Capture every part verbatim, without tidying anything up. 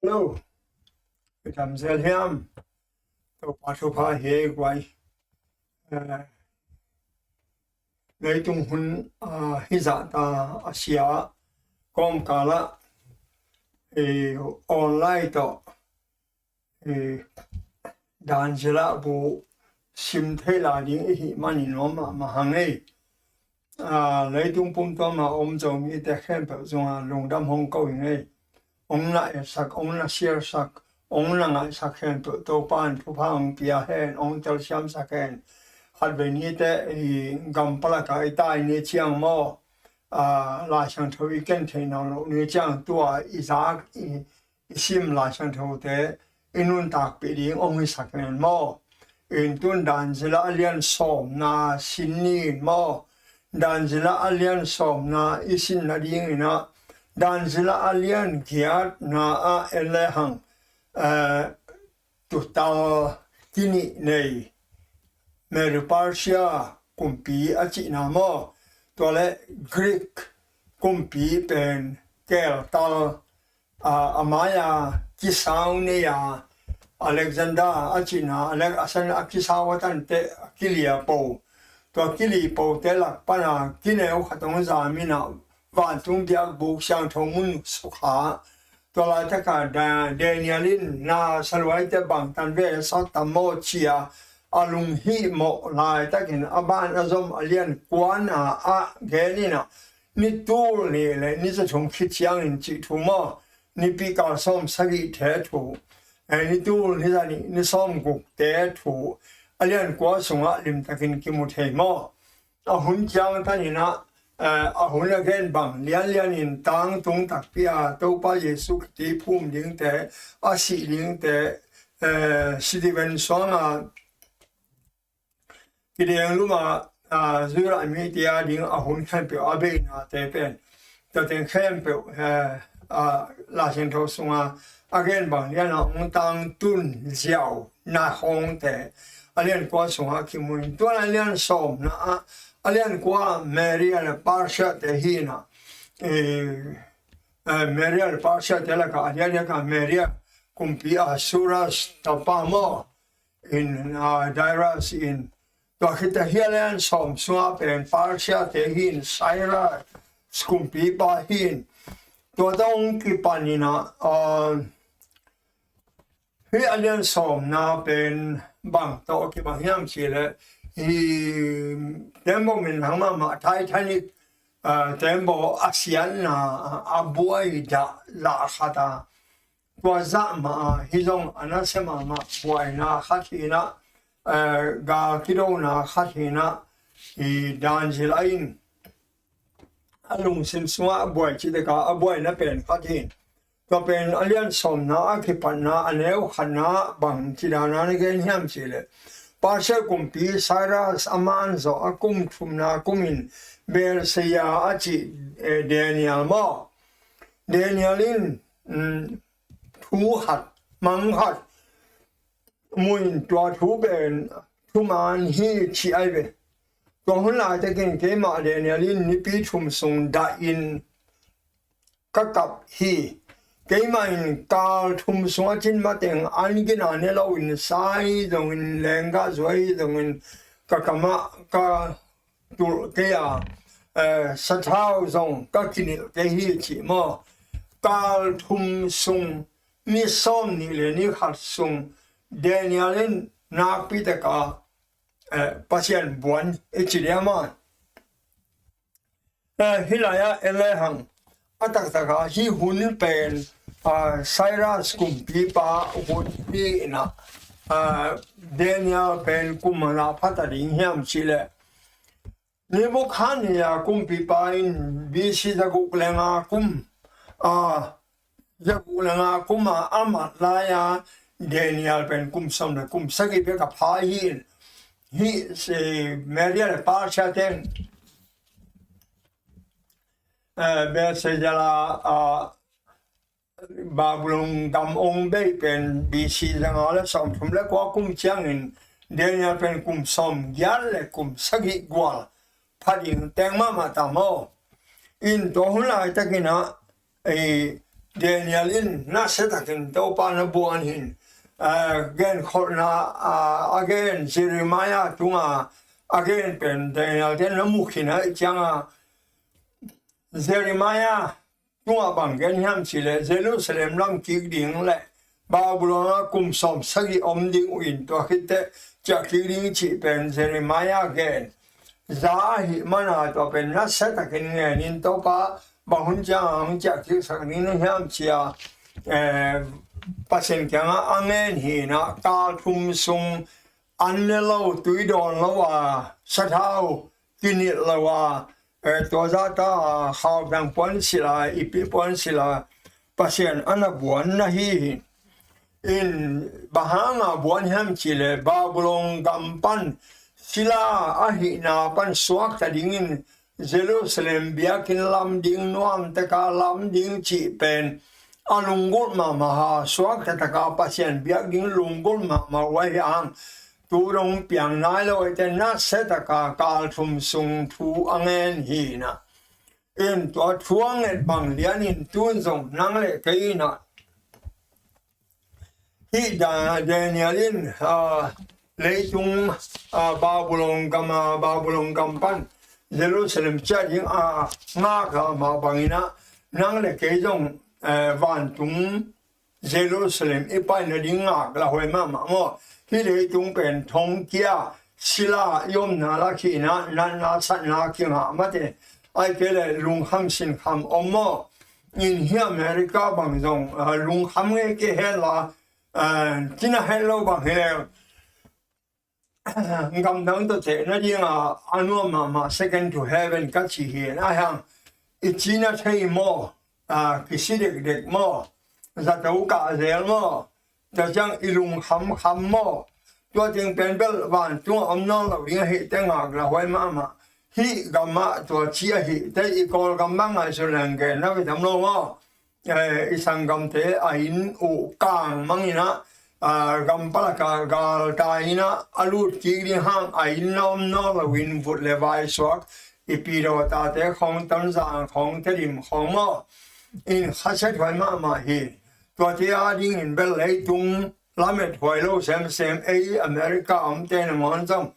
Hello. Kitam zel hiam? Topa thupha hi ei guai. Eh, leitung hun, ah, hizah ta a sia kawmkal ah, eh, online tawh, eh, dan zila bu sim thei lai ding i hih manin nuam mahmah hang ei. Ah, leitung pumtuam a om Zomite khempeuh zong a lungdam hong ko ing ei. Hong na etsak, hong na sialsak, hong na ngaihsak khempeuh Topa in thupha hong pia hen, hong telsiamsak hen. Khatvei nite i gam palak a i tai ni ciang maw, ah, Lai Siangtho i ken thei nawn loh ni ciang tua i zak i i sim Lai Siangthote i nuntakpih ding hong hisak nen maw? In tun dan zila a lian sawmna sin ni in maw? Dan zila a lian sawmna i sin nadingin ah, dan zila a lian giatna ah en lehang, eh, tutal kinih nei Medo-Persia kumpi a cihna maw? Tua le Greek kumpi pen keltal, a, a mai-a kisau nei-a, Alexander a cihna, Alex-, a san a kisau a tante a kili a po. Tua kili pote lak pana kineu khat hong zam in ah vantung biakbuk siangtho mun sukha. Tua laitaka Da-, Daniel in na saluaite bangtan ve sawt tam maw ci-a a lunghihmawh laitakin a ban a zom a lian kuana ah gen in ah, ni tul nih le ni za thum khit ciangin cih thu maw? Nipi kal sawm sagihte thu, eh, ni tul ni za nih ni sawm gukte thu a lian kua sungah limtakin kimu thei maw? A hun ciang tanin ah, eh, a hun a gen bang lianlianin tangtung takpi a Topa Jesu Khristi phum dingte, a sih dingte, eh, Stephen suanga kideng luma, ah, Judah mite a ding a hun khempeuh a beinate pen, tua teng khempeuh, eh, ah, Lai Siangtho sunga a gen bang liana hong tangtun ziau na hongte a lian kua sunga kimu in, tua a lian sawmna ah, a lian kua Media le Persia te hi na, eh, eh, Media le Persia te laka a lian ka Media kumpi Ahasuerus tapa maw? In, ah, Darius in, tua khit a hi a lian sawm sunga pen Persia te hi in, Cyrus kumpipa hi in, tua tawh hong kipan in ah, ah, hi a lian sawmna pen bang tawh kibang hiam cih leh, hi tembaw min hang mahmah Titanic, ah, tembaw a siatna a buai dah lah khat a, tua zah mah a, hi zong a nasia mahmah buaina khat hi in ah, eh, gal kidona khat hi in ah, hi dan zila in a lungsim sungah a buai cih teka a buaina pen khat hi in. Tua pen a lian sawmna a kipatna a neu khatna bang ci dana na gen hiam cih leh, Persia kumpi Cyrus a man zawh a kum thumna kum in Belshazzar a cih, eh, Daniel maw? Daniel in, mm, thu khat, mang khat mu in, tua thu pen thuman hi ci ai ve. Tua hun laitakin keimah Daniel in nipi thum sung dah in ka kap hi. Keimah in kal thum sung a cin mateng an gina ne lo in, sai zongin, lenggah zuai zongin ka kamah ka tulh kei a, eh, sathau zong ka kinilh kei hi cih maw? Kal thum sung ni sawm nih le ni khat sung Daniel in nakpi taka, eh, Pasian buan i ci dia maw? Eh, hi lai-ah en lehang a taktaka hi hun pen, ah, Cyrus kumpipa hun hi in ah, ah, Daniel pen kum a na phata ding hiam cih leh, Nebuchadnezzar kumpipa in B C zaguk le nga kum, ah, zaguk le nga kum a a mat lai-a Daniel pen kum sawm le kum sagih bek a pha hi in, hi, eh, Media le Persia ten, eh, Belshazzar a, ah, Babylon gam ong bei pen B C zanga le sawmthum le kua kum ciangin Daniel pen kum sawm giat le kum sagih gual pha ding teng mahmah ta maw? In tua hun laitakin ah, eh, Daniel in nasia takin Topa na buan hi in, eh, genkholhna, ah, a gen Jeremiah tunga a gen pen Daniel te na mu khin ahih cianga, Jeremiah tungah bang gen hiam cihleh, Jerusalem lam kik ding le Babylon ah kum sawm sagih om ding uh in, tua khit teh ciah kik ding cih pen Jeremiah gen za ahih mana tua pen nasia takin ngenin Topa bang hun ciang hong ciah kiksak ding na hiam ci-a, eh, Pasian kiangah a ngen hi in ah, kal thum sung an ne lo, tui dawn lo a, sathau kinilh lo a, eh, tua zahta a, khauthang puan silh a, ipi puan silh a, Pasian a na buan na hi hi. In bang hanga buan hiam cihleh, Babylon gam pan sila ahihna pan suakta dingin Jerusalem biakinn lam ding, nuamtaka lam ding cih pen a lunggulh mahmah a, suakta taka Pasian biak ding lunggulh mahmah uh ahih hang, tu dong piang nai lo ahih teh nasia taka kal thum sung thu a ngen hi in ah. In tua thu a nget bang lianin tun zong nang le kei in ah, hih Da-, Daniel in, ah, leitung, ah, Babylon gam a, Babylon gam pan Jerusalem ciah ding a ngak a mah bangin ah, nang le kei zong, eh, vantung Jerusalem i pai nading ngak lauhuai mahmah maw. Hih leitung pen thongkia, sila i omna lak hi in ah, natna satna kingah mate. Ahih kei leh lungkham sinkham om maw. In hih America bang zong, ah, lungkham ngei kei hen la, ah, cina hen lo bang hi leh, gamdang tawh teh nadinga a nuam mahmah, second to heaven ka ci hi in ah, hang i cina thei maw, ah, kisi dekdek maw, zato kah zel maw, tua ciang i lungkham kham maw. Tua teng pen bel vantungah om nawn lo ding ahih teh ngak lauhuai mahmah. Hih gamah tua ci ahih teh i Kawlgam bang ngaihsun leng gen na ve tam lo maw. Eh, i sanggamte a inn uh kang mang in ah, ah, gam palaka galtai in ah a lut kik ding hang a inn na om nawn loin vut le vai suak, i Pi Daw tate khawng, Tonzang khawng, Tedim khawng maw. In khasia thuai mahmah hi. Tuate a dingin bel leitung lamet huai lo semsem, ei America omte nangawn zong,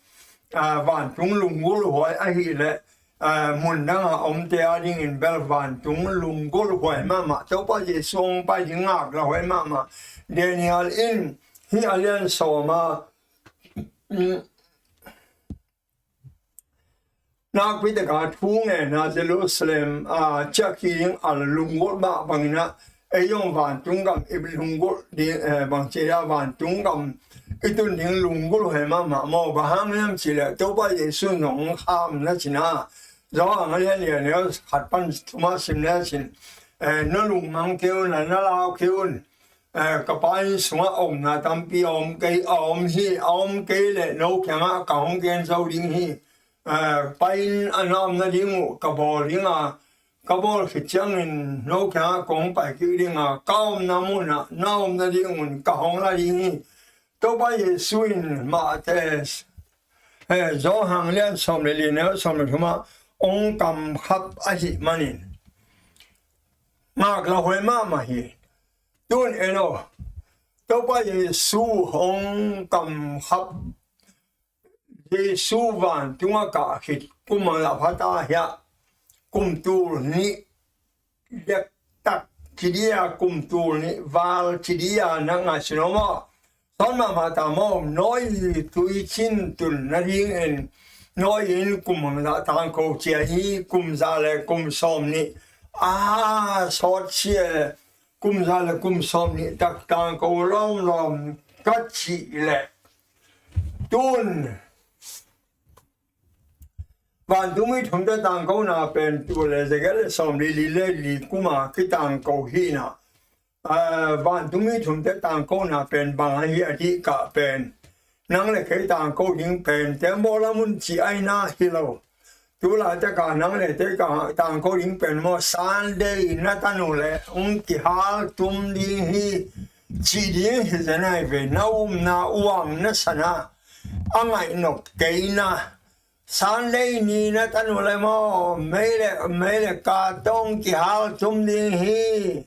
ah, vantung lunggulh huai ahih leh, ah, mun danga omte a dingin bel vantung lunggulh huai mahmah. Topa Jesu hong pai ding ngak lauhuai mahmah. Daniel in hih a lian sawm a, mm, nakpi taka thu ngen a, Jerusalem, ah, ciah kik ding a lunggulh mah bangin ah, ei zong vantung gam i lunggulh ding, eh, bang ci a, vantung gam i tun ding lunggulh huai mahmah maw. Bang hang hiam cihleh, Topa Jesu in hong kham na cin a, Johan a lian li a neu khat pan thum ah sim le cin, eh, na lungmang kei un, na lau kei un. Eh, ka Pa inn sungah omna tampi a om kei, a om hi, a om kei leh no kiangah ka hong gen zo ding hi. Eh, Pa inn a na om nading uh ka bawl ding a, ka bawl khit ciangin no kiangah kong pai kik ding a, ka omna munah na om nading un ka hong la ding hi. Topa Jesu in Mate, eh, Johan lian sawm le li neu sawm le thum ah hong kamkhap ahih manin ngak lauhuai mahmah hi. Tun en aw, Topa Jesu hong kamkhap, Jesu vantungah kah khit kum a la pha ta hiah, kum tul nih dektak ci dia, kum tul nih val ci dia na ngaihsun aw maw. Sawn mahmah ta maw, Noah tui cin tun nadingin, Noah in kum bangzah tangko cia hi, kum za le kum sawm nih a sawt cia, kum za le kum sawm nih tak tangko lawmlawm ka cih leh, tun vantungmi thumte tangkona pen tul le za giat le sawm li li le li kuma kitangko hi na. Ah, vantungmi thumte tangkona pen bang ahi a dih kah pen, nang le kei tangko ding pen tembaw lam un ci aina hi lo. Tulaitak a nang le kei tangko ding pen maw, Sunday na tan uh leh hong kihal tum ding hi, ci ding hi zen ai ve. Na umna uang na sana a ngaih nop kei na. Sunday ni na tan uh leh maw, mei le, mei le ka tawh hong kihal tum ding hi.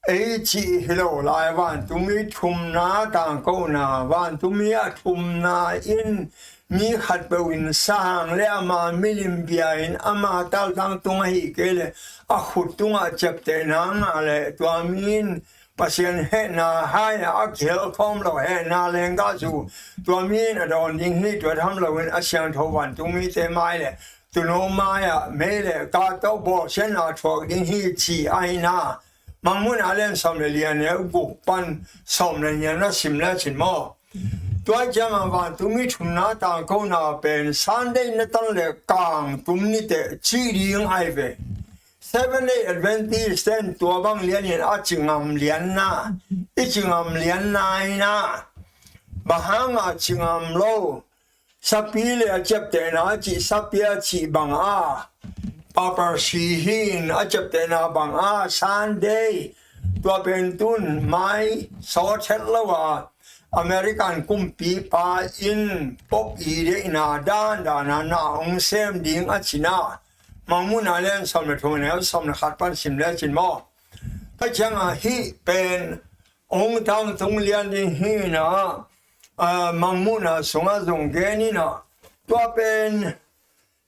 ei cih hi lo lai, vantumi thumna tangkona, vantumi a thumna in mi khatpeuh in sahang le ama milim bia-in ama taltang tung ahih kei leh a khut tungah ciaptehna ngah leh tua mi in Pasian hehna hai-ah a kihel khawm lo hehna lenggah zu tua mi in a dawn ding hi. Tua tham loin a siangtho vantungmite mai le tuuno mai-ah mei le kah tawh bawlsiatna thuak ding hi ci ahi na. Mangmuhna lian sawm le li, a neu guk pan sawm le nih na sim le cin maw? Tua ciangah vantungmi thumna tangkona pen Sunday na tan le kangtum ni teh cih ding ahi ve. Seven Day Adventist ten tua bang lianin a ci ngam lianna, i ci ngam lianna hi na. Bang hangah ci ngam lo? Sapi le a ciaptehna a cih, sapi a cih bang a, papacy hi-in a ciaptehna bang a Sunday, tua pen tun mai sawt het lo a American kumpipa in pop i deihna dandan a na hong sem ding a ci na. Mangmuhna lian sawm le thum, a neu sawm le khat pan sim le cin maw? Tua ciangah hih pen hong tangtung lian ding hi na, ah, Mangmuhna sungah zong gen in ah, tua pen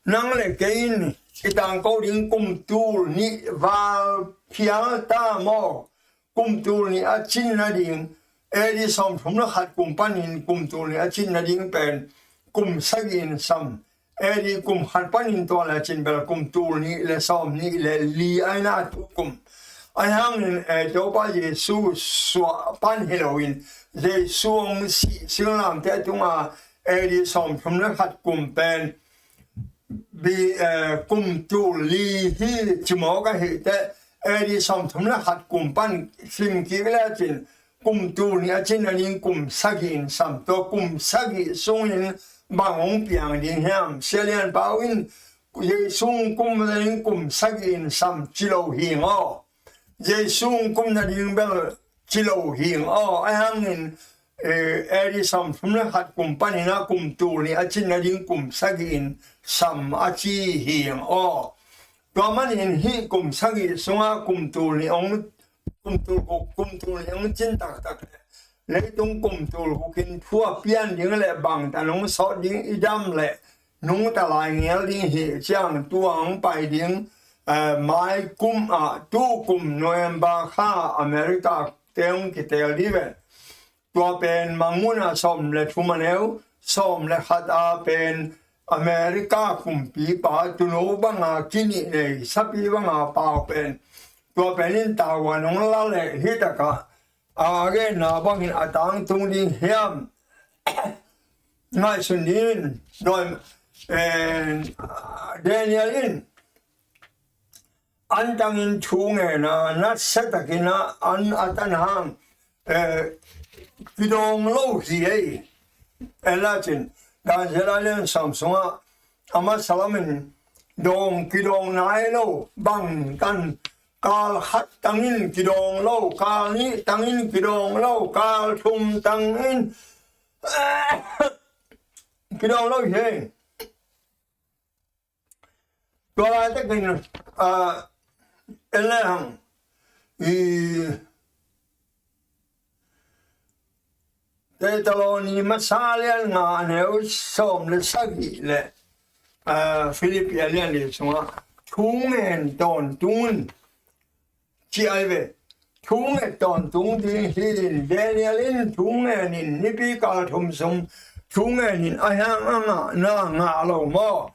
nang le kei in i tangko ding kum tul nih val phial ta maw? Kum tul nih a cin nading, A D sawmthum le khat kum panin kum tul nih a cin nading pen kum sagih in sam. A D kum khat panin tua le cin bel kum tul nih le sawm nih le li ahi na, tu kum. Ahi hangin, eh, Topa Jesu suah pan hi loin Jesu hong sih singlamteh tunga A D sawmthum le khat kum pen bi, eh, kum tul li hi ci mawk ahih teh, A D sawmthum le khat kum pan sim kik le cin kum tul nih a cin nading kum sagih in sam. Tua kum sagih sungin bang hong piang ding hiam? Sia Lian Pau in Jesu hong kum nading kum sagih in sam ci lo hi ngaw. Jesu hong kum nading bel ci lo hi ngaw. Ahi hangin, eh, A D sawmthum le khat kum panin a kum tul nih a cin nading kum sagih in sam a ci hi ngaw. Tua manin hih kum sagih sungah kum tul nih hong, kum tul guk, kum tul nih hong cin taktak le leitung kum tul gukin thu a pian ding le bangtan hong sawt ding i dam le nungta lai ngel ding hi ciang tua hong pai ding, eh, mai kum ah tu kum November kha America te hong kitel ding ve. Tua pen Mangmuhna sawm le thum, a neu sawm le khat a pen America kumpipa tuuno banga kinih nei sapi banga pau pen tua pen in tavuan hong la leh hih takah a genna bangin a tangtung ding hiam? Ngaihsun dingin dawi, eh, Daniel in an tangin thu ngen a, nasia takin a an a tan hang, eh, kidawng lo hi ei. En la cin, Daniel a lian sawm sungah a masa lamin dawng kidawng nai lo bangtan, kal khat tangin kidawng lo, kal nih tangin kidawng lo, kal thum tangin kidawng lo hi ei. Tua laitakin, ah, en le hang, i Thessaloni masa lian nga, a neu sawm le sagih le, ah, Philippi a lian li sungah thu ngen tawntung un ci ahi ve. Thu nget tawntung ding hi-in Daniel in thu ngenin nipi kal thum sung thu ngenin a hiang a ngahna ngah lo maw?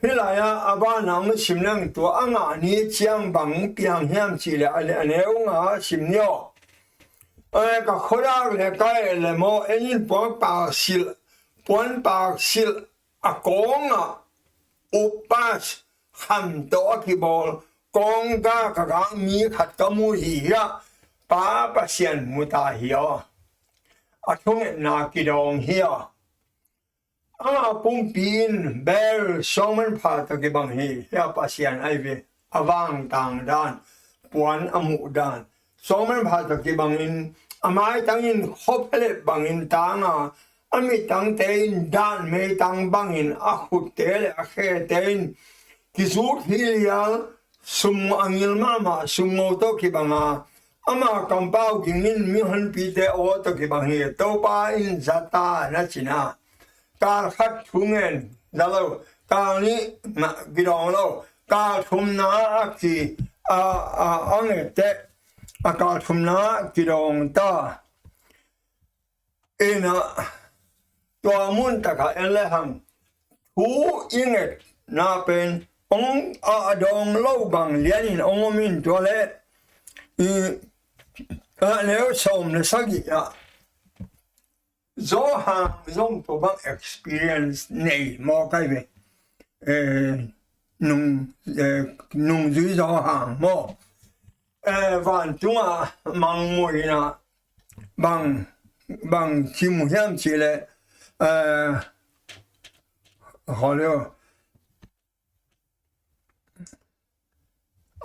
Hih lai-ah a banah hong sim leng tua a ngah ni ciang bang piang hiam cih leh a neu nga sim ni aw. Eh, ka khuadak le ka eh le maw, en in puan pak silh, puan pak silh a kawngah upas kham tawh a kibawl kawngka ka gak mi khat ka mu hi hiah, Pa Pasian mu ta hi aw. A thungetna kidawng hi aw. A pumpi in bel suangman pha tawh kibang hi hiah, Pasian ahi ve. A vangtang dan, puan a muh dan, suangman pha tawh kibangin a maitang in khuaphelep bangin tanga, a mittangte in dan meitang bangin a khutte le a khete in kizut hilial, sum a ngil mahmah sumngo tawh kibanga Ama kampau ging in mihonpite aw tawh kibang hi. Topa in za ta na ci na, kal khat thu ngen za lo, kal nih kidawng lo, kal thumna a ki a, a, a nget teh, a kal thumna kidawng ta. Ina tua mun takah en le hang thu i ngetna pen hong a, a dawng lo bang lianin hong om in, tua le i a neu sawm le sagih ah Johan zong tua bang experience nei maw kai ve. Eh, nung, eh, nungzui Johan maw. Eh, vantunga mangmuina bang, bang kimu hiam cih leh, eh, holio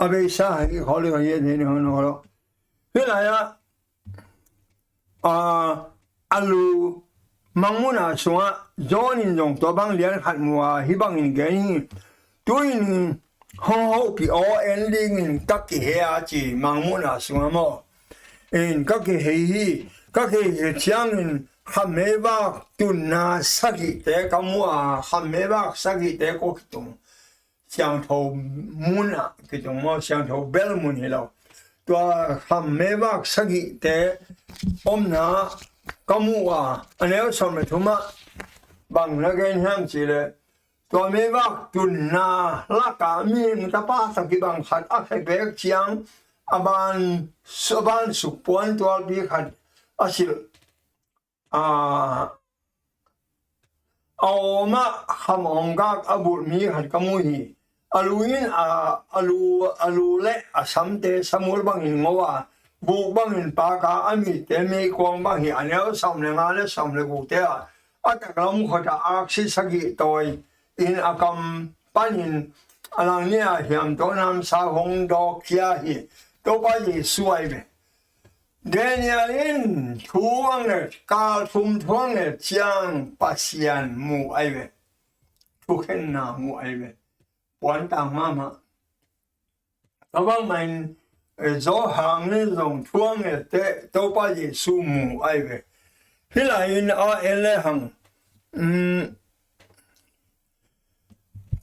a beisa hi holio hi ni ni hon holo. Hi lai a, a, a lu mangmuina sungah John in zong tua bang lian khat mu a, hih bangin gen hi. Tu-in hong hopih aw en dingin ka kihei a ci, mangmuina sungah maw. In ka kihei hi, ka kihei hi ciangin khammeivak tunna sagihte ka mu a, khammeivak sagihte kua kitung, siangtho mun ah kitung maw, siangtho bel mun hi lo. Tua khammeivak sagihte omna ka mu a, a neu sawm le thum ah bang na gen hiam cih leh, tua meivak tunna lakah mihing tapa tawh kibang khat a khepek ciang a ban, a ban suk puan tualpi khat a silh, a, a awmah kham awngkak a bulh mi khat ka mu hi. A lu in a, a lu, a lu le a samte samul bangin ngo a, buk bangin pak a, a mitte meikuang bang hi. A neu sawm le nga le sawm le gukte ah a taklam khuatah aksi sagih tawi in a kam panin a lang ni a hiam tawh namsa hong dawk khia hi. Topa Jesu ahi ve. Daniel in thu a nget, kal thum thu a nget ciang Pasian mu ahi ve. Thukhenna mu ahi ve. Puantang mahmah. Tua bangmah in, eh, Johan in zong thu a nget teh Topa Jesu mu ahi ve. Hih lai in a en le hang, um,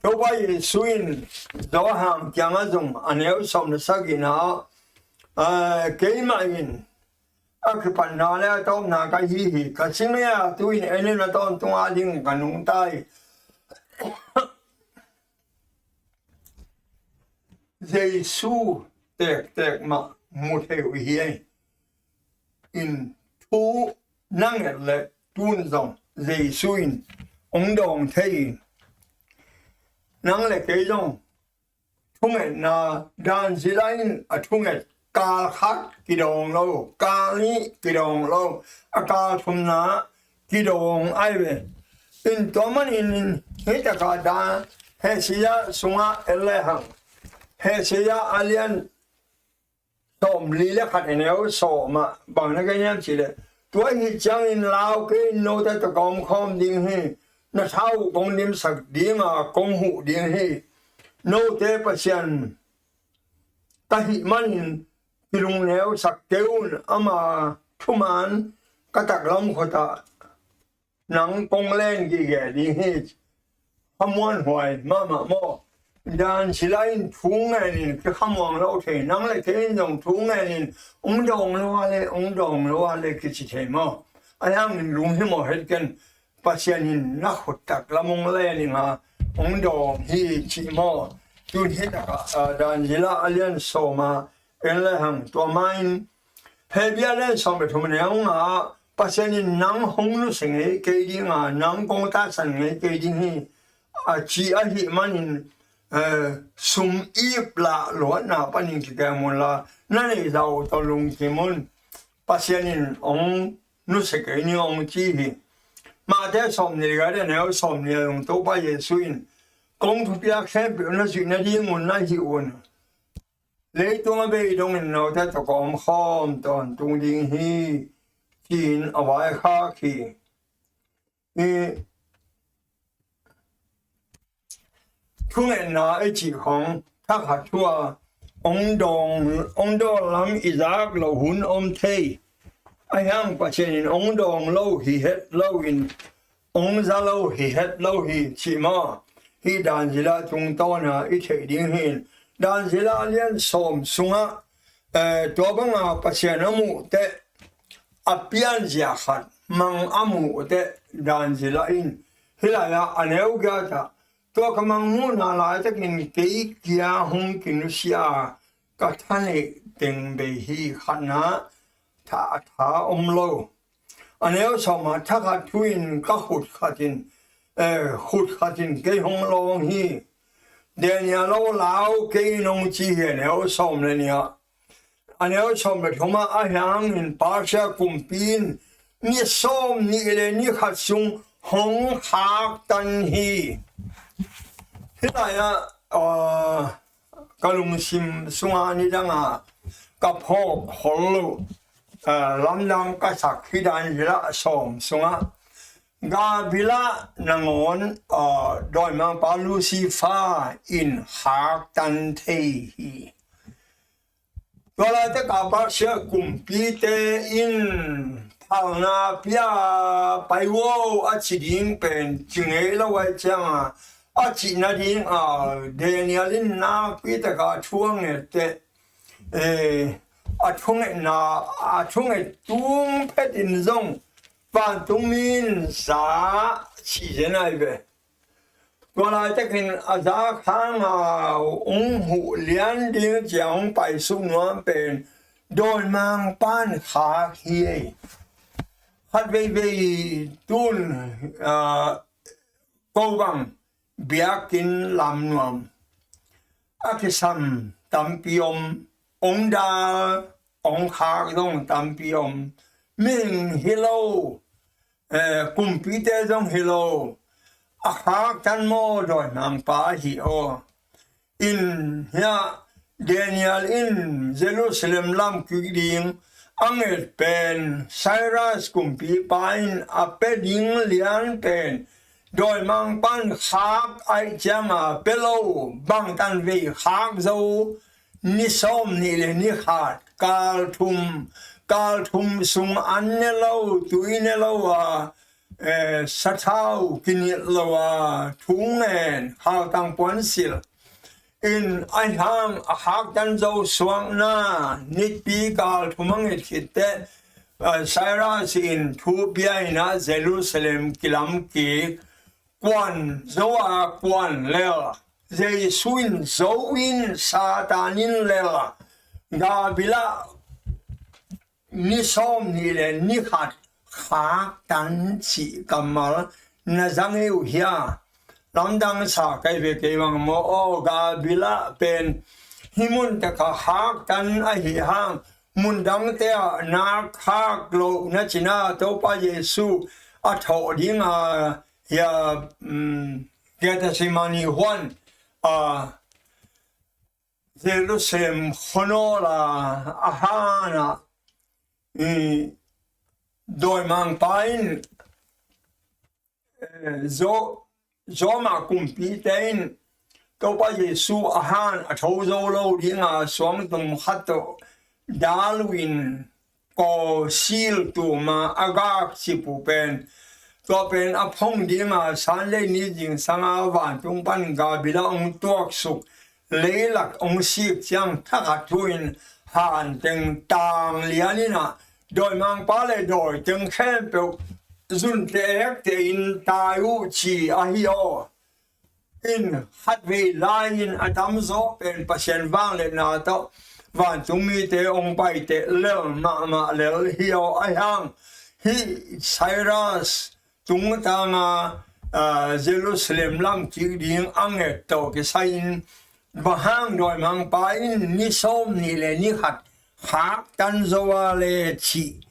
Topa Jesu in Johan kiangah zong a neu sawm le sagihna ah, ah, keimah in a kipatna le a tawpna ka hi hi, ka ci ngei a, tu-in en in a tawntung a ding ka nungta hi. Jesu tektek mah mu thei uh hi. In thu na nget le tun zong Jesu in hong dawng thei in, nang le kei zong thungetna, Dan Zila in a thunget, kal khat kidawng lo, kal nih kidawng lo, a kal thumna kidawng ahi ve. In tua manin in hih takah Dan Hesekiah sungah en le hang, Hesekiah a lian sawmli le khat, a neu sawm ah bang na gen hiam cih leh, tua ahih ciangin lau kei in, note tawh ka om khawm ding hi. Na tha uh kong dimsak ding a, kong huh ding hi. Note Pasian ka hih manin kilungneusak kei un, ama thuman ka taklam khuatah nang kong len gige ding hi. Khamuanhuai mahmah maw. Dan Zila in thu ngenin kikhamuang lo thei, nang le kei in zong thu ngenin hong dawng lo a le, hong dawng lo a le kici thei maw. Ahi hangin lunghimawh het ken. Pasian in na khut taklam hong len ing a, hong dawng hi cih maw. Tun hih takah, ah, Dan Zila a lian sawm ah en le hang, tua ma in Hebru a lian sawm le thum a neu nga ah, Pasian in nang hong nusia ngei kei ding a, nang kong tahsan ngei kei ding hi, a ci ahih manin, eh, sum ip lah luatna panin kikem un la, na neih zah uh tawh lungkim un. Pasian in hong nusia kei ning hong ci hi. Mate sawmnih le giat a neu sawmnih ah zong Topa Jesu in, kong thupiak khempeuh na zuih nadingun na hih un. Leitung a bei dongin note tawh ka om khawm tawntung ding hi, ci-in a vaikhak hi. Hi thungetna i cih khawng thakhat thu a, hong dawng, hong dawn lam i zak loh hun om thei. Ahi hang Pasian in hong dawng lo hi het loin, hong za lo hi het lo hi cih maw? Hih Daniel tungtawna i theih ding hi. Daniel lian sawm sungah, eh, tua banga Pasian a muh teh, a pianzia khat mang a muh teh, Daniel in hih lai-ah a neu giat ah, tua ka mangmuhna laitakin kei kia hong kinusia a, ka thaneih teng bei hi. Khatna, tha, a tha om lo. A neu sawm ah, thakhat thu-in ka khut khatin, eh, khut khatin kei hong lawng hi. Daniel aw, lau, kei in hong ci hi. A neu sawm le nih ah, a neu sawm le thum ah, ahi hangin Persia kumpi in ni sawm nih le ni khat sung hong khaktan hi. Hih lai-ah, ah, ka lungsim sungah nidanga ka phawk khol loh, ah, lamdang ka sak hi. Daniel sawm sungah Gabila nangawn, ah, dawimangpa Lucifer in khaktan thei hi. Tua laitak a Persia kumpite in phalna pia pai vo a ci ding pen ci ngei lo ahih ciangin, a cih nadinga Daniel in nakpi taka thu a nget teh, eh, a thungetna, a thunget tung phetin zong vantungmi in za cih zen ahi ve. Tua laitakin a zak hanga hong huh lian ding ci-a hong paisuk nuam pen dawimangpa in khak hi. Khat veivei tun, ah, ko bang biakinn lam nuam a kisam tampi om, hong dal, hong khak zong tampi om. Mihing hi lo, eh, kumpite zong hi lo, a khaktan maw dawimangpa ahi aw. In hiah Daniel in Jerusalem lam kik ding a nget pen Cyrus kumpipa in a pia ding lian pen dawimangpa in khak ahih cianga pia lo, bangtan vei khak zo, ni sawm nih le ni khat, kal thum, kal thum sung an ne lo, tui ne lo a, eh, sathau kinilh lo a, thu ngen, khaltang puansilh. In ahi hang a khaktan zo suakna, nipi kal thum a nget khit teh, eh, Cyrus in thu pia in ah Jerusalem kilam kik, kuan zo a kuan lel, Jesu in zo in, Satan in lel, Gabila ni sawm nih le ni khat khaktan cih kammal na za ngei uh hia? Lamdang sa kei ve kei bang maw. Aw, Gabila pen hih mun taka khaktan ahi hang, mun dangte ah nak khak loh na cina Topa Jesu a thawh dinga, hia, um, Gethsemane huan, a, Jerusalem khuanawl a, a han ah, i, dawimangpa in, eh, Zo-, Roma kumpite in Topa Jesu a han a tho zo lo dinga suangtum khat tawh dal uh in, kawsil tuma a gak cip uh pen, tua pen a phong dinga Sunday ni zingsanga vantung pan Gabila hong tuaksuk, leilak hong sik ciang thakhat thu-in hanteng tang lian in ah, dawimangpa le dawiteng khempeuh zunte ekte in tai uh ci ahi aw. In khatvei lai-in a tamzaw pen Pasian vangliatna tawh vantungmite hong paiteh lel mahmah lel hi aw. Ahi hang hih Cyrus tungtanga, ah, Jerusalem lam kik ding a nget tawh kisai-in, bang hang dawimangpa in ni sawm nih le ni khat khaktan zo a le cih.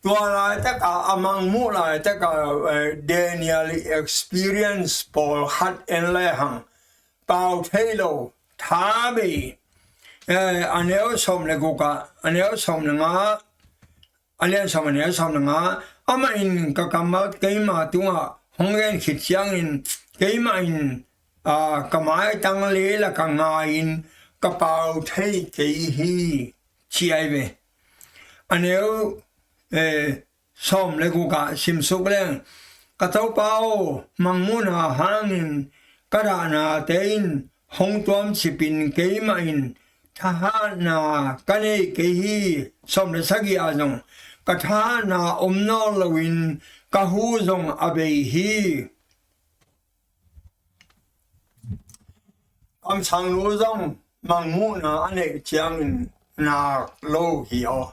Tua laitaka, a mangmuh laitaka, eh, Daniel i experience pawlkhat en lehang pau thei lo, tha bei, eh, a neu sawm le guk ah, a neu sawm le nga, a lian sawm, a neu sawm le nga, amah in ka kammal keima tungah hong gen khit ciangin, keimah in, aa, ka maitang leilak ah ngai-in, ka pau thei kei hi, ci ai ve. A neu, eh, sawm le guk ah simsuk leng, ka Topa aw, mangmuhna hangin ka dahnate in hong tuamcipin keimah in thahatna ka nei kei hi. Sawm le sagih ah zong ka thahatna om nawn loin ka hu zong a bei hi. Kamsangnu zong mangmuhna a neih ciangin nak lo hi aw.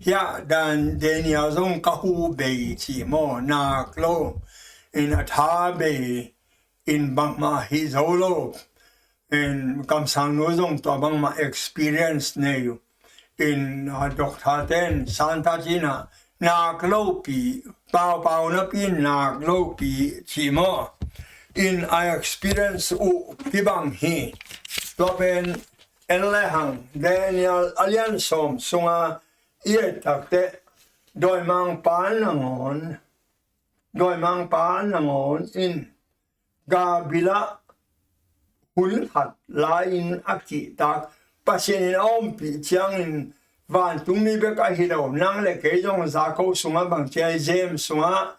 Hiah Dan Daniel zong ka hu bei ci maw, nak lo in a tha bei in bangmah hi zo lo. In kamsangnu zong tua bangmah experience nei uh. In, ah, doctor ten santa cina nak lopi, paupau napi nak lopi ci maw. In a experience uh kibang hi. Tua pen en le hang Daniel a lian sawm sunga i et takte dawimangpa nangawn, dawimangpa nangawn in Gabila hun khat lai-in a kihtak, Pasian in a ompih ciangin vantungmi bek ahi lo, nang le kei zong Jakob sungah bang ci ai, James sungah,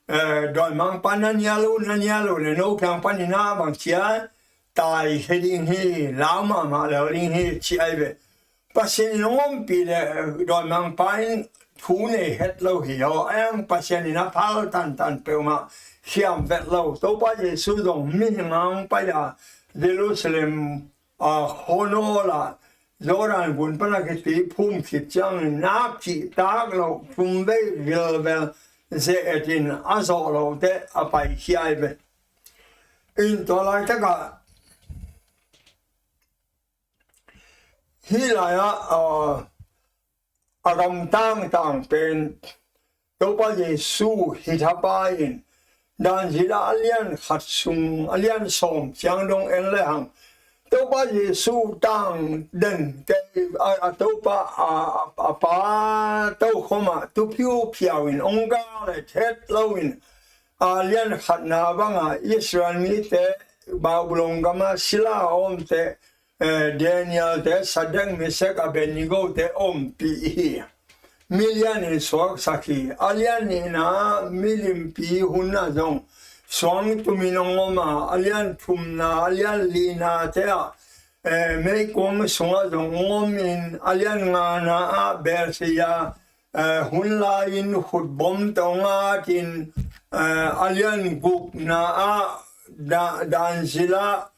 eh, dawimangpa na nial uh, na nial uh le no kiang panin ah bang ci ai, tai he ding hi, lau mahmah lel ding hi ci ai ve. Pasian in hong ompih le dawimangpa in thu nei het lo hi aw. Ahi hang Pasian in a phal tantan peuhmah khiam vet lo. Topa Jesu zong mihing hong pai a Jerusalem, ah, khuanawl ah Jordan gun pan a kituiphum khit ciangin nak cihtak lo, thum vei vilvel ze-et in a zawh lote a paikhia ai ve. In tua laitakah hih lai-ah, ah, a gamtang tang pen Topa Jesu hi thapa in Dan Judah a lian khat sung a lian sawm ciang dong en le hang Topa Jesu tang den te a, a Topa a, a Pa tokhom ah tu phiuphiau in hong gal het loin a lian khatna banga Israel mite Babylon gama sila a omte, eh, Daniel te, Shadrach, Meshach, Abednego te ompih hi. Milian in suaksak hi. A lian nihna milimpi hun ah zong suang tumin hong om a, a lian thumna, a lian lihna te ah, eh, meikuang sungah zong hong om in, a lian ngana ah Belshazzar, eh, hun lai-in khutbom tawh hong at in, eh, a lian gukna ah Da-, Daniel ah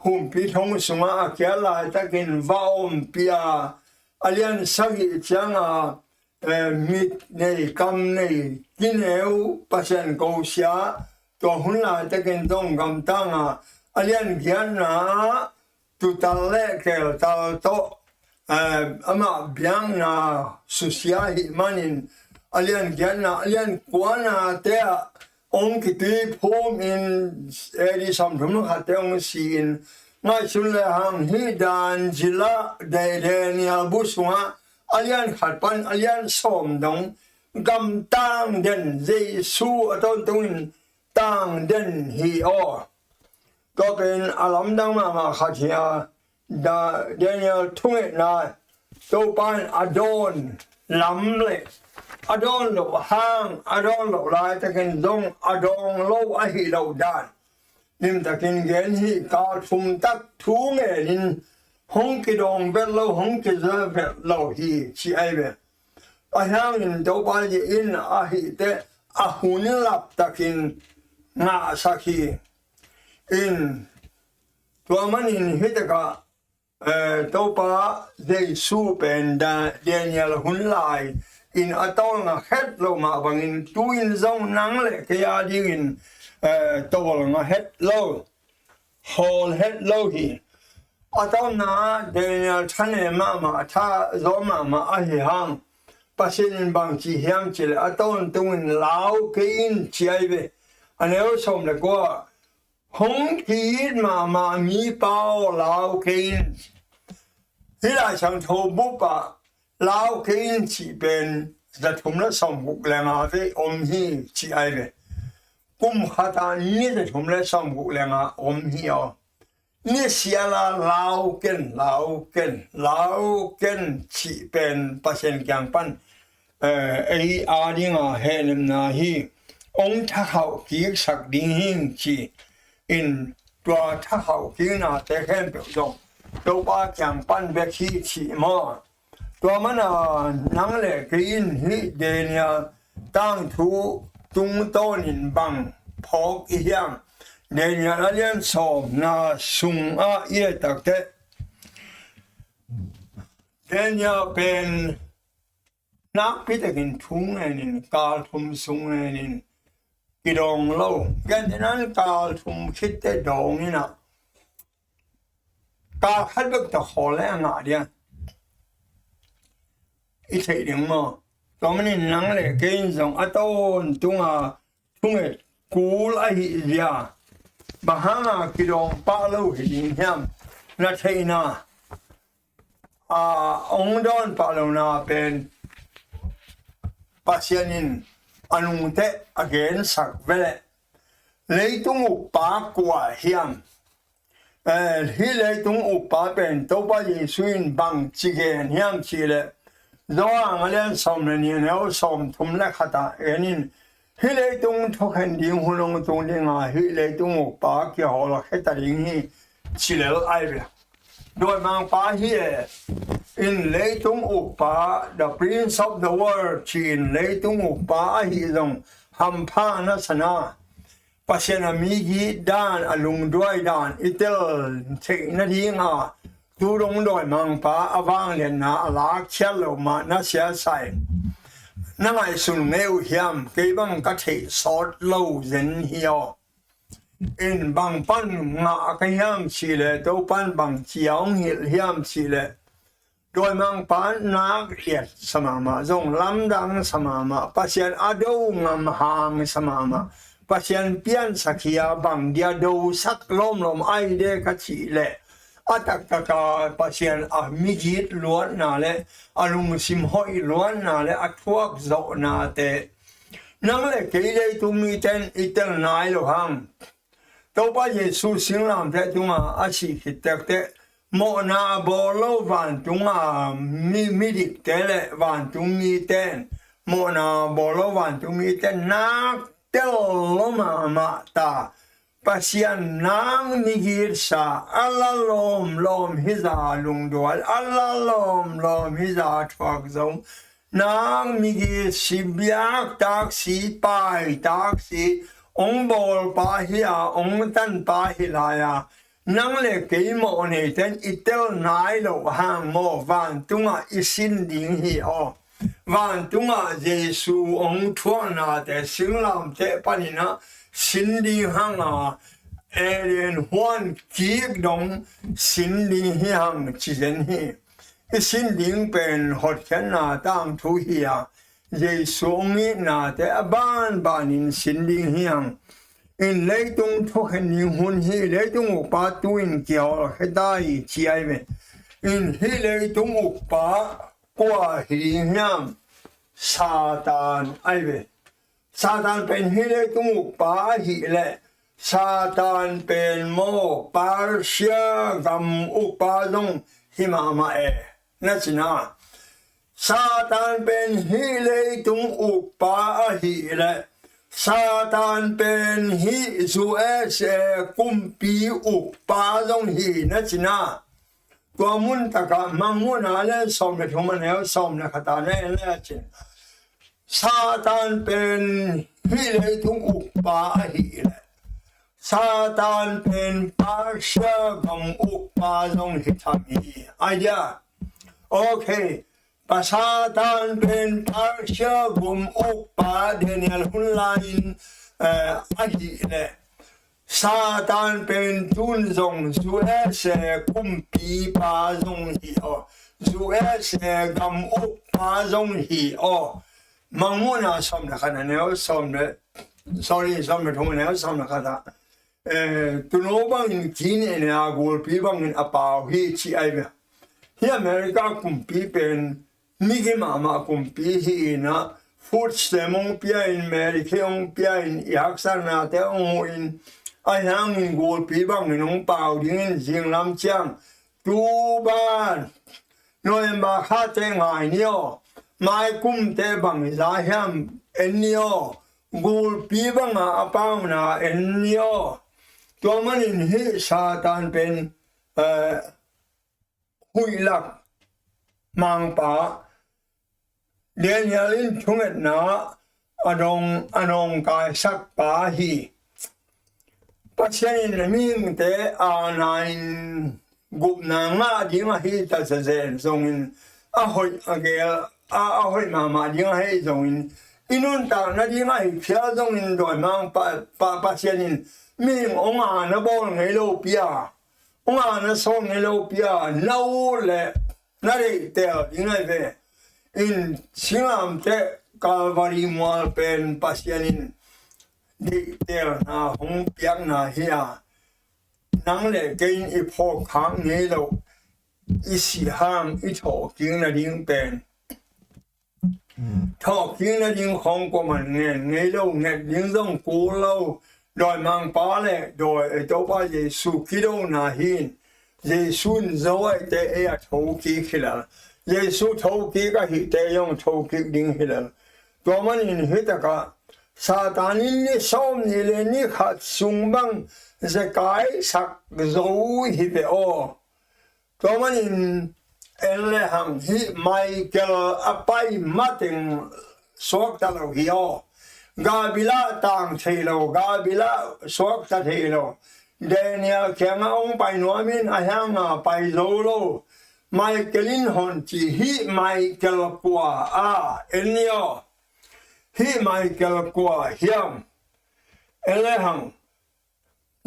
humpi thong sungah a kiat laitakin va ompih a, a lian sagih cianga, eh, mit nei, kam nei, kineu, Pasian ko sia, tua hun laitakin zong gamtang a, a lian giatna ah tutal le keltal tawh, eh, amah biakna susia ahih manin a lian giatna, a lian kuana te ah hong kituiphum in A D sawmthum le khat te hong si in, ngaihsun le hang hih Daniel ah, Da-, Daniel bu sungah a lian khat pan a lian sawm dong gamtang den, Jesu a tawntungin tang den hi aw. Tua pen a lamdang mahmah khat hi a, Da-, Daniel thungetna Topa in a dawn lam le a dawn loh hang, a dawn loh laitakin zong a dawng lo ahi loh dan limtakin gen hi. Kal thum tak thu ngenin hong kidawng vet lo, hong kiza vet lo hi ci ai ve. Ahi hangin Topa in ahih teh a hun laptakin ngahsak hi. In tua manin hih takah, eh, Topa Jesu pen Da-, Daniel hun lai in a tawlnga het lo mah bangin tu-in zong nang le kei a dingin, eh, tawlnga het lo, hawl het lo hi. A tawpna Daniel thanem mahmah, a thazaw mahmah ahi hang Pasian in bangci hiam cih leh a tawntungin lau kei in ci ai ve. A neu sawm le kua, hong ki-it mahmah mipa aw, lau kei in. Hih Lai Siangtho bup ah lau kei in cih pen zathum le sawmguk le nga vei om hi ci ai ve. Kum khat ah ni zathum le sawmguk le nga om hi aw. Misiala lau ken, lau ken, lau ken cih pen Pasian kiang pan, eh, ei a dinga hehnemna hi. Ong thakhauh kiksak ding hing ci in tua thakhauh kiknate khempeuh zong Topa kiang pan bek hi cih maw? Tua mana nang le kei in hih Daniel tangthu tungtawnin bang phawk i hiam? Daniel a lian sawmna sungah i et takteh Daniel pen nakpi takin thu ngenin kal thum sung ngenin kidawng lo. Gentehna in kal thum khitteh dawng inah kal khat bek tawh khawl le a ngah dia i theih ding maw? Tua manin nang le kei in zong a tawntunga thunget kul ahi zia bang hanga kidawng pah lo hi ding hiam? Na theihna a ong dawn pah lona pen Pasian in a nungteh a gensak veleh leitung ukpa kua hiam? Eh, hih leitung ukpa pen Topa Jesu in bang ci gen hiam cihleh Johan a lian sawm le nih a neu sawm thum le khatah en in hih leitung thukhen ding hun ong tung dinga hih leitung ukpa kihawlkhia ta ding hi ci lel ai ve. Dawimangpa hi e. In leitung ukpa, the prince of the world ci in leitung ukpa ahi zong hampha na sana Pasian a migit dan a lungduai dan i tel theih nadinga tu dong dawimangpa a vangliatna a lakkhiat lo mah na siasai na ngaihsun ngei uh hiam? Kei bang ka theih sawt lo zen hi aw. In bang pan ngah ka hiam cihleh Topan bang cia hong hilh hiam cihleh dawimangpa nak liat sa mahmah, zong lamdang sa mahmah, Pasian a do ngam hang sa mahmah, Pasian piansak hi a bang dia dosak lawmlawm ai de ka cih leh a taktaka Pasian a migit luatna le a lungsim hoih luatna le a thuak zawhnate nang le kei leitung mite in i tel nai lo hang. Topa Jesu singlamteh tunga a sih khit takteh mawhna a bawl lo vantunga mi, midikte le vantung mite in mawhna a bawl lo vantung mite in nak tel lo mahmah ta. Pasian nak migitsa a la lawmlawm hiza lungduai, a la lawmlawm hiza thuak zo. Nak migit si biak taksi pai taksi ong bawlpa hi a ong tanpa hi lai a nang le kei mawh neiten i tel nai lo hang maw vantungah i sin ding hi aw. Vantungah Jesu ong thuaknate singlamteh paninah sin ding hanga Eden huan kik dong sin ding hi hang ci zen hi. I sin ding pen hotkhiatna tangthu hi a Jesu ong itnate a banbanin sin ding hi hang. In leitung thukhen ding hun hi. Leitung ukpa tu-in kihawlkhia ta hi ci ai ve. In hih leitung ukpa kua hi ding hiam? Satan ai ve. Satan pen hih leitung ukpa ahih leh Satan pen maw Persia gam ukpa zong hi mahmah e. Na cina Satan pen hih leitung ukpa ahih leh Satan pen hih U S A kumpi ukpa zong hi. Na cina tua mun takah Mangmuhna le sawm le thum a neu sawm le khatah na en le a cin Satan pen hih leitung ukpa ahih leh Satan pen Persia gam ukpa zong hi tham hi. Idea. Okay. Pa Satan pen Persia gam ukpa Daniel hun lai-in eh, ahih leh Satan pen tun zong U S A kumpipa zong hi aw. U S A gam ukpa zong hi aw. Mangmuhna sawm le khat a neu sawm le, sorry, sawm le thum a neu sawm le khat ah eh, tuno bangin kine ne a gulpi bangin a pau hi ci ai ve. Hi America kumpi pen migi mahmah kumpi hi inah food stamp ong pia in, Medicare ong pia in, i haksatnate ong huh in Ahi hangin gulpi bangin hong pau dingin zinglam ciang, tu ban November kha teh ngai ni aw, mai kum teh bang za hiam en ni aw, gulpi banga a pauna en ni aw. Tua manin hih Satan pen, eh, huihlak mangpa, Daniel in thungetna a dong, a nawngkaisak pa hi. Pasian in a mihingte aana in gupna ngah ding ahi ta zazen zongin, a hoih a gel a, a hoih mahmah ding ahi zongin, i nuntakna ding ahi phial zongin dawimangpa, pa, Pasian in mihing hong aana bawl ngei lo pi a, hong aana sawn ngei lo pi a, na ut leh na deihtel ding ahi ve. In singlamteh Calvary mual pen Pasian in deihtelna hong piakna hi a, nang le kei in i phawk khak ngei lo, i sih hang i thawhkik nading pen, thawhkik nading khawng kuaman ngen ngei lo, nget ding zong kul lo. Dawimangpa le dawi, eh, Topa Jesu kidona hi in, Jesu in zo ahite ei a thokik hi lel, Jesu thokik ahite ei hong thokik ding hi lel. Tua manin hih takah Satan in ni sawm ni le ni khat sung bang zekai sak zo hi ve aw. Tua manin en le hang hih Michael a pai mateng suakta lo hi aw. Gabriel tang thei lo, Gabriel suakta thei lo. Daniel kiangah hong pai nuam in, ahi hanga pai zo lo. Michael in hong ci, hih Michael kua a, en ni aw. Hih Michael kua hiam? En le hang,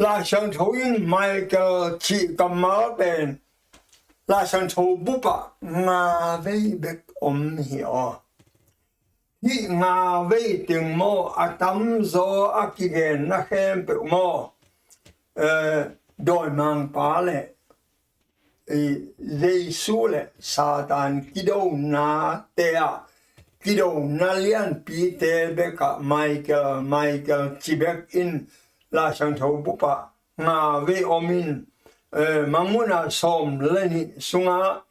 Laisiangtho in Michael cih kammal pen Laisiangtho bupah nga vei bek om hi aw. Hih nga vei teng maw, a tamzaw a kigenna khempeuh maw, eh, dawimangpa le, eh, Jesu le Satan kidonate ah, kidona lianpite bekah Michael, Michael ci bek in Laisiangtho bupah nga vei om in, eh, Mangmuhna sawm le nih sungah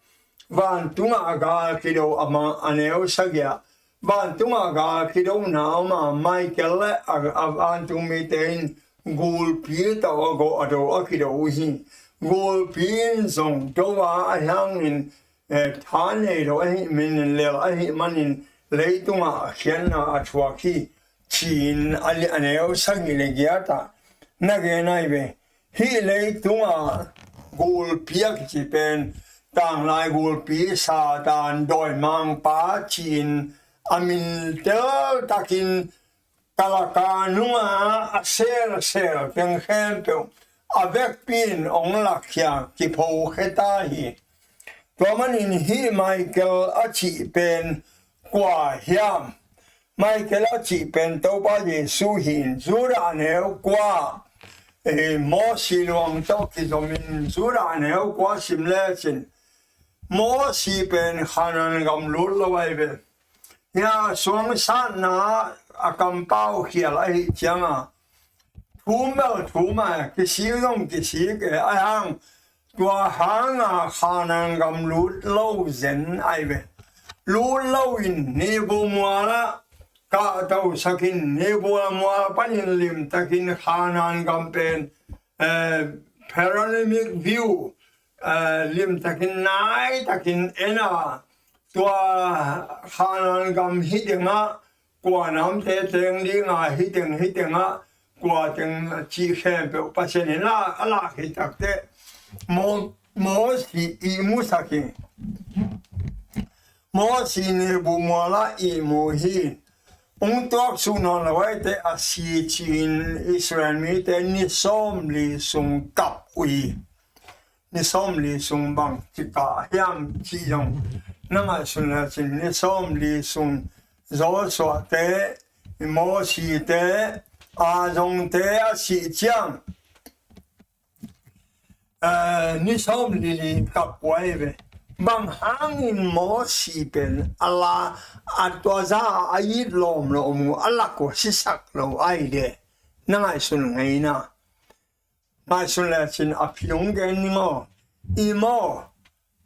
vantungah a gal kido a mang a neu sagih ah, vantungah a gal kidona om a, Michael le a, a vantung mite in gulpi tawh a gawh a do a kido uh hi. Gulpi in zong do a, ahi hangin, eh, tha nei lo ahih manin, lel ahih manin leitungah a khiatna a thuak hi, ci-in a li-, a neu sagih le giat ah na gen ahi ve. Hih leitungah gulpi a kici pen tanglai gulpi Satan dawimangpa ci-in a min teltakin kalaka nunga a selsel teng khempeuh a vekpi in hong lakkhia kiphokhia ta hi. Tua manin hih Michael a cih pen kua hiam? Michael a cih pen Topa Jesu hi in, Judah neu kua, eh, Mosi luang tawh kizomin Judah neu kua sim lecin, Mosi pen Khanaan gam lut lo ahi ve. Hia suang satna a kampau khial ahi cianga thum bel thum a, kisik zong kisik e, ahi hang tua hanga Khanaan gam lut lo zen ahi ve. Lut lo in Nebo mualah kahtosak in, Nebo mual panin limtakin Khanaan gam pen, eh, panoramic view, eh, limtakin naitakin en a, tua Khanaan gam hi dingah kua namte teng dinga hi teng hi tengah kua teng cih khempeuh Pasian in a, a lak hi takteh Mo-, Mosi ihmusak hi. Mosi Nebo mualah ihmu hi. Hong tuaksuk nawn lo ahih teh a si ci-in Israel mite ni sawmli sung kap uh hi. Ni sawmli sung bang ci kah hiam cih zong na ngaihsun lecin, ni sawmli sung Joshua te, Mosi te, Aaron te a sih ciang, eh, ni sawmli li kap uh ahi ve. Bang hangin Mosi pen a la, a tua za a it lawmlawm uh, a lak uh sisak lo ahi de. Na ngaihsun ngeina. Ngaihsun lecin a phi hong gen ning aw. I maw,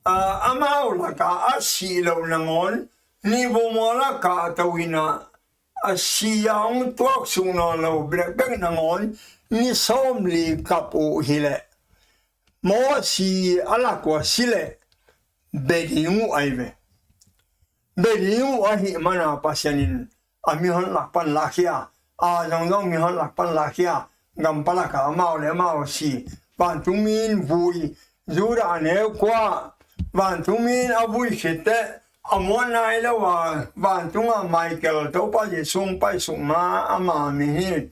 a, amau lakah a sih loh nangawn, nibuamua lakah to in a, a si a hong tuaksuk nawn lo bekbek nangawn, ni sawmli kap uh hileh, Mosi a lak uh a si leh, bia ding uh ahi ve. Bia ding uh ahih mana Pasian in a mihon lak pan lakhia, a zongzong mihon lak pan lakhia, gam palaka amau le amau si, vantungmi in vui, Judah a neu kua, vantungmi in a vui khitteh, a muat nai lo a, vantungah Michael Topa Jesu hong paisuk ma ama mi hi.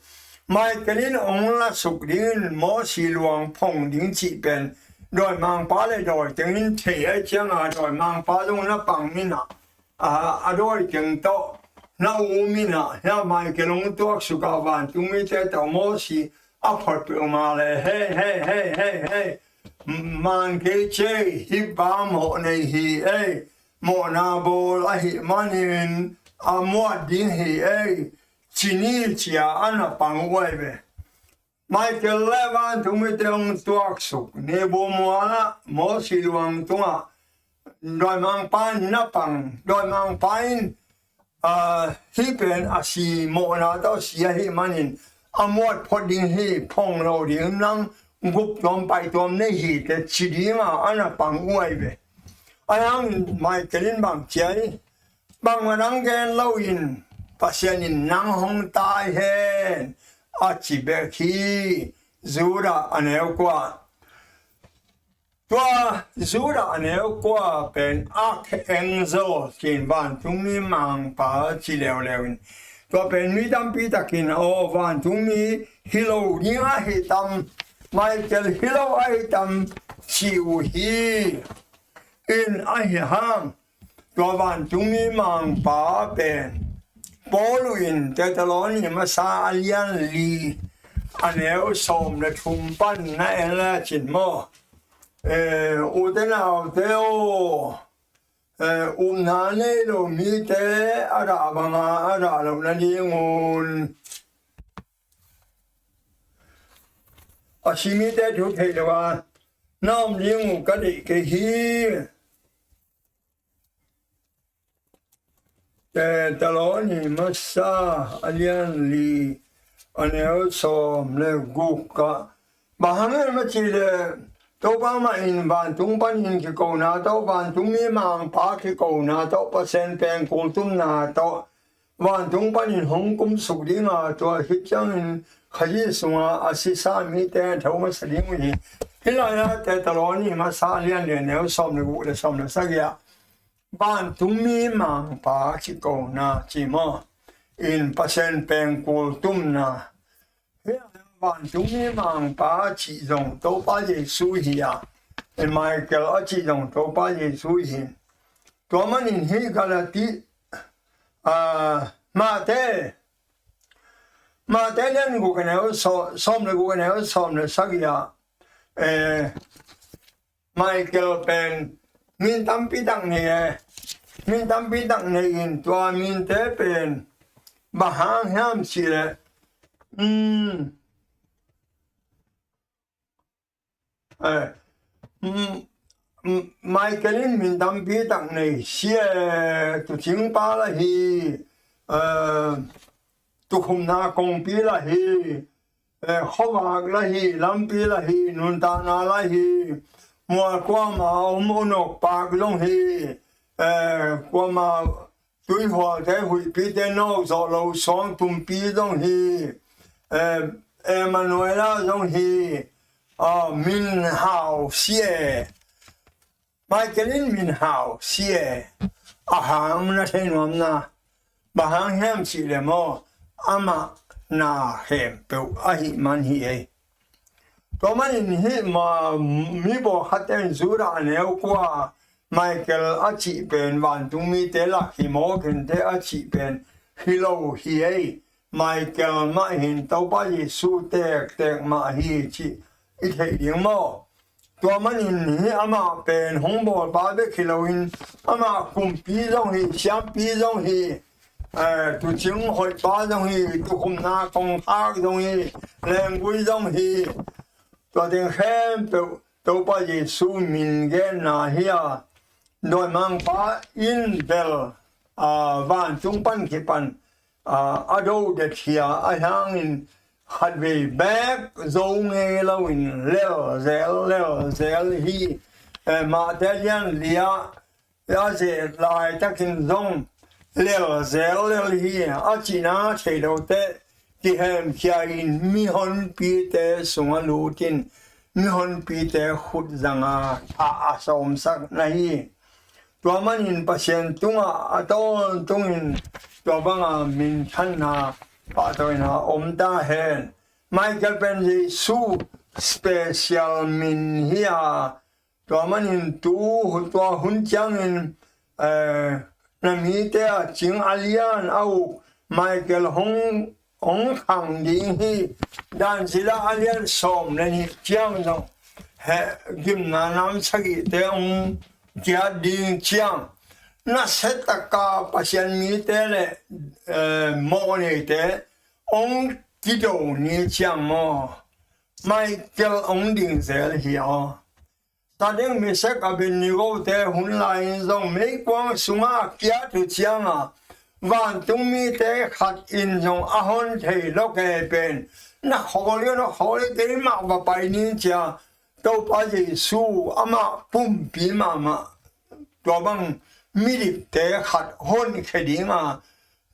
Michael in hong lasuk dingin Mosi luang phong ding cih pen dawimangpa le dawi teng in thei ahih cianga dawimangpa zong na pang in a, a, a dawi teng tawh na um in a, hia Michael hong tuaksuk a vantungmite tawh Mosi a phot peuhmah le, hei, hei, hei, hei, hei, man kei ciai, hih pa mawh nei hi ei, mawhna bawl ahih manin a muat ding hi ei, ci ni ci a a na pang uh ahi ve. Michael le vantungmite hong tuaksuk, nibuamua ah Mosi luang tungah dawimangpa in na pang, dawimangpa in, a, hih pen a si mawhna tawh si ahih manin a muat phot ding hi, phong lo ding nang gup tuam pai tuam nei hi teh ci dinga a na pang uh ahi ve. Ahi hangin Michael in bang ci a hi, bangmah nang gen loin Pasian in nang hong tai hen, a ci bek hi. Judah a neu kua. Tua Judah a neu kua pen archangel ci-in vantungmi mangpa ci leuleu in, tua pen mi tampi takin aw vantungmi hi lo ding ahi tam, Michael hi lo ahi tam ci uh hi. In ahi hang, tua vantungmi mangpa pen Paul in Thessaloni masa a lian li a neu sawm le thum pan na en lecin maw, eh, ute naute aw, eh, upna nei lo mite a dah banga a dah loh nadingun a si mite thu thei lo a na om ding uh ka deih kei hi. Thessaloni masa a lian li a neu sawm le guk ah, bang hang hiam a cih leh Topa mah in vantung panin kikona tawh, vantungmi mangpa kikona tawh, Pasian pengkul tumna tawh vantung panin hong kumsuk dinga, tua khit ciangin Khazih sunga a sisa mite a tho masa ding uh hi. Hih lai-ah Thessaloni masa a lian li a neu sawm le guk le sawm le sagih ah vantungmi mangpa kikona ci maw, in Pasian pengkul tumna. Hih lai-ah vantungmi mangpa a cih zong Topa Jesu hi a, in Michael a cih zong Topa Jesu hi. Tua manin hih Galati, a, Mate, Mate lian guk a neu sawm, sawm le guk a neu sawm le sagih ah, eh, Michael pen min tampi tak nei e. Min tampi tak nei in tua minte pen bang hang hiam cih leh, um, eh, um, um, Michael in min tampi tak nei, sia, tuucing pa la hi, eh, tuukhumna kongpi la hi, eh, khuavak la hi, lampi la hi, nuntakna la hi, mual kuama om unok pak zong hi, eh, kuama tuihualte huihpite nawk zawh lo suang tumpi zong hi, eh, Emmanuel zong hi, ah, min hau sia. Michael in min hau sia, a hang na thei nuam na, bang hang hiam cih leh maw, amah na khempeuh ahih man hi ei. Tua manin hih ma mi bawlkhatte in Judah a neu kua, Michael a cih pen vantungmite lak hi maw, kente a cih pen hi lo hi ei. Michael mah hin Topa Jesu tektek mah hi cih i theih ding maw? Tua manin hih amah pen hong bawlpa bek hi loin, amah kumpi zong hi, siampi zong hi, eh, tuucing hoihpa zong hi, tuukhumna kongkhak zong hi, lenggui zong hi. Tua teng khempeuh Topa Jesu min genna hi a, dawimangpa in bel, a, vantung pan kipan, a, a do det hi a, ahi hangin khatvei beek zo ngei loin lel zel, lel zel hi. Eh, Mate lian li ah a zet laitakin zong lel zel lel hi. A cihna thei lote kihemkhia in mihonpite sungah lut in mihonpite khut zanga thah a sawmsak na hi. Tua manin Pasian tungah a tawntungin tua banga minthanna pahtawina om ta hen. Michael pen Jesu special min hi a, tua manin tu tua hun ciangin, eh, na mite a cing a lian a uk Michael hong, hong khang ding hi. Dan zila a lian sawm le nih ciang zong he gimna nam sagihte hong kiat ding ciang, nasia taka Pasian mite le, eh, mawhneite hong kido ni ciang maw, Michael hong ding zel hi aw. Sadek, Mesak, Abednego te hun lai-in zong meikuang sungah a kiat uh cianga vantung mite khat in zong a hon thei lo kei pen, na khawl hi, na khawl hi, keimah va pai ning cia Topa Jesu amah pumpi mahmah, tua bang midikte khat honkhia dinga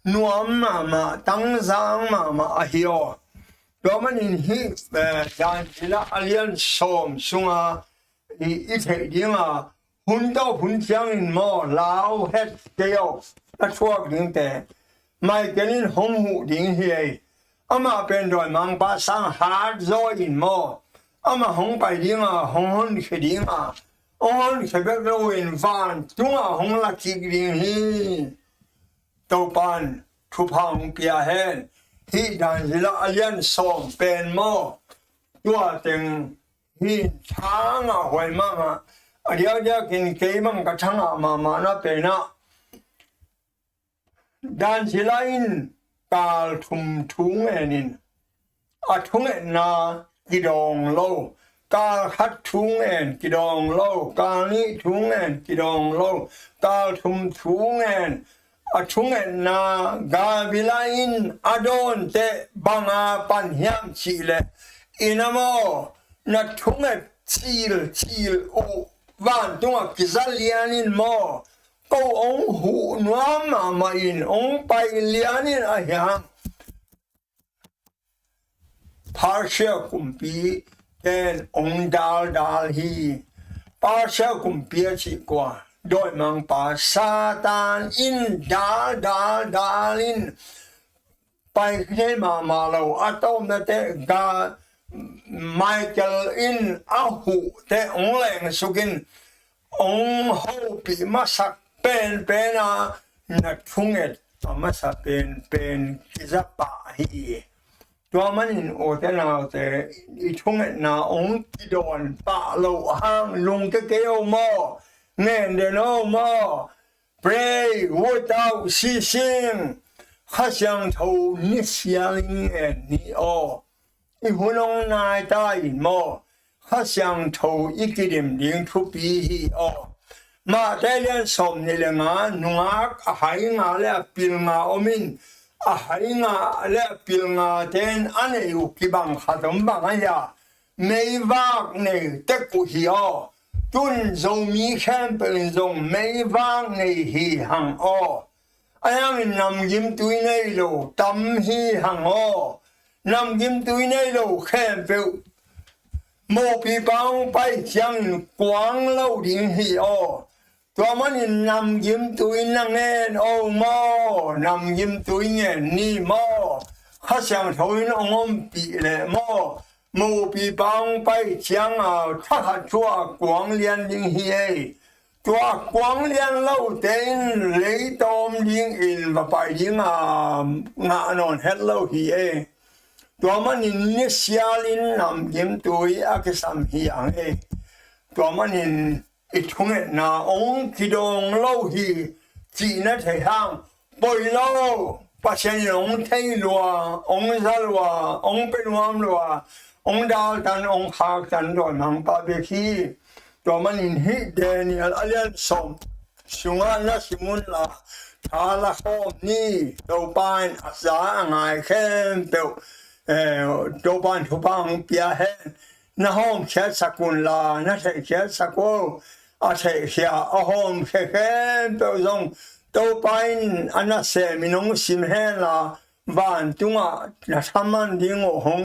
nuam mahmah, tangzang mahmah ahi aw. Tua manin hih, eh, Dan zila a lian sawm sunga i, i theih dinga hun tawh hun ciangin maw, lau het kei aw, a thuak dingte Michael in hong huh ding hi ei. Amah pen dawimangpa sang hat zaw in maw, amah hong pai dinga, hong honkhia dinga, hong honkhia bek loin vantungah hong la kik ding hi. Topan thupha hong pia hen. Hih Dan zila a lian sawm pen maw, tua teng hi, thangah huai mahmah. A diakdiakin kei bang ka thangah mahmah na pen ah, Dan zila in kal thum thu ngen in, a thungetna kidawng lo, kal khat thu ngen kidawng lo, kal nih thu ngen kidawng lo, kal thum thu ngen. A thungetna, gabila in a dawn teh banga pan hiam cihleh, inn ah maw, na thunget cilcil uh vantungah kiza lian in maw, ko hong huh nuam mahmah in hong pai lian in ahi hang. Persia kumpi ten hong daldal hi. Persia kumpi a cih kua, dawimangpa Satan in daldaldal in pai thei mahmah lo. A tawpna teh ga Michael in a huh teh hong lengsuk in hong hopih masak penpen a, na thunget a masa penpen kiza pah hi. Tua manin ute naute, i thungetna hong kidawn pah loh hang lungkia kei o maw, ngen den o maw. Pray without ceasing. Kha Siangtho nisial in ngen ni aw. I hun hong nai ta in maw, Kha Siangtho i kidim ding thupi hi aw. Mate lian sawm nih le nga, nungak a hai nga le a pil nga om in, a hai nga le a pil nga ten a nei uh kibang khat om bang ahi a, meivak nei tek uh hi aw. Tun Zomi khempeuh in zong meivak nei hi hang aw. Ahi hangin namgimtui nei lo tam hi hang aw. Namgimtui nei lo khempeuh mopipa hong pai ciangin kuang lo ding hi aw. Tua manin namgimtui na ngen o maw, namgimtui ngen ni maw. Kha Siangtho in hong ompih leh maw, mopipa hong pai cianga thakhat thu-a kuang lian ding hi ei. Tua kuang lian lote in leitawm dingin va pai dinga ngah nawn het lo hi ei. Tua manin nisial in namgimtui a kisam hi ang ei. Tua manin i thungetna hong kidawng lo hi cihna thei hang, poi lo, Pasian in hong thei lua, hong za lua, hong pe nuam lua, hong daltan, hong khaktan dawimangpa bek hi. Tua manin hih Daniel a lian sawm sungah na sim unla, tha la khawm ni. Topa in a za a ngai khempeuh, eh, Topa in thupha hong pia hen. Na hawmkhiatsak unla, na theihkhiatsak un. A theihkhia, a hawmkhia khempeuh zong Topa in a nasemin hong sim henla, vantungah na thaman ding uh hong